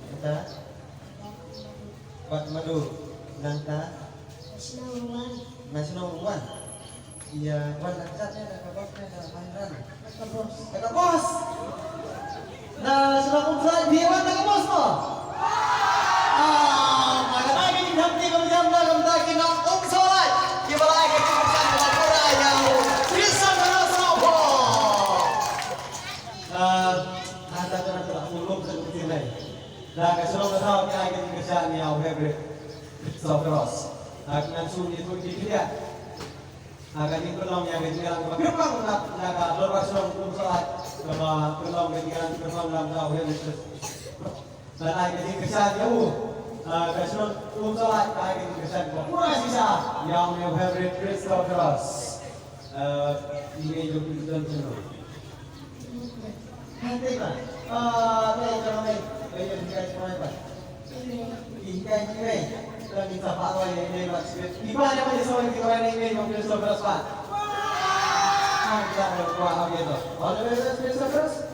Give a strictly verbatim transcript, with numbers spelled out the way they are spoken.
Nangta? Wat Madu. Nangta? National one. National one. Ïa, wan na ka jait ne, na ka bos ne, na ka Mahindra ne? Na ka bos. Na ka bos. Na shnong Umsohlait phi wan na ka bos mo? Ah, ma ka dei ki jingkhamti ka jam na ka bynta ki nong Umsohlait. Kiba la ai ka jingkyrshan kaba pura ïa u Tristan Kharos Sohphoh. Ah, hata ka na ka la uluk ka jingkhamti. Da ka shnong ka thaw ki ai ka jingkyrshan ïa u Hybrid Christoph Cross. Ha ka ngan shu ïathuh ki khyndiat. Ha ka jingpynlong ïa ka jingïalang kaba kyrpang na, na ka dorbar shnong Umsohlait kaba pynlong ka jingïalang kyrpang na ka Hybrid Christoph. Ban ai ka jingkyrshan ïa u. Ha ka shnong Umsohlait ka ai ka jingkyrshan kaba pura shisha ïa u Hybrid Christoph Cross. Eh, ine jong ki don shnong. Hai, tengok. Ah, tengok, tengok, tengok. Tengok, tengok, tengok, tengok. Ine, ine. Lagi sapa ko ine, ine, ine, ine. Iba ine, ine, ine, ine, ine, ine, ine, ine, ine. Ah, kita berkuah, okay, tu. All the very best, Mister First.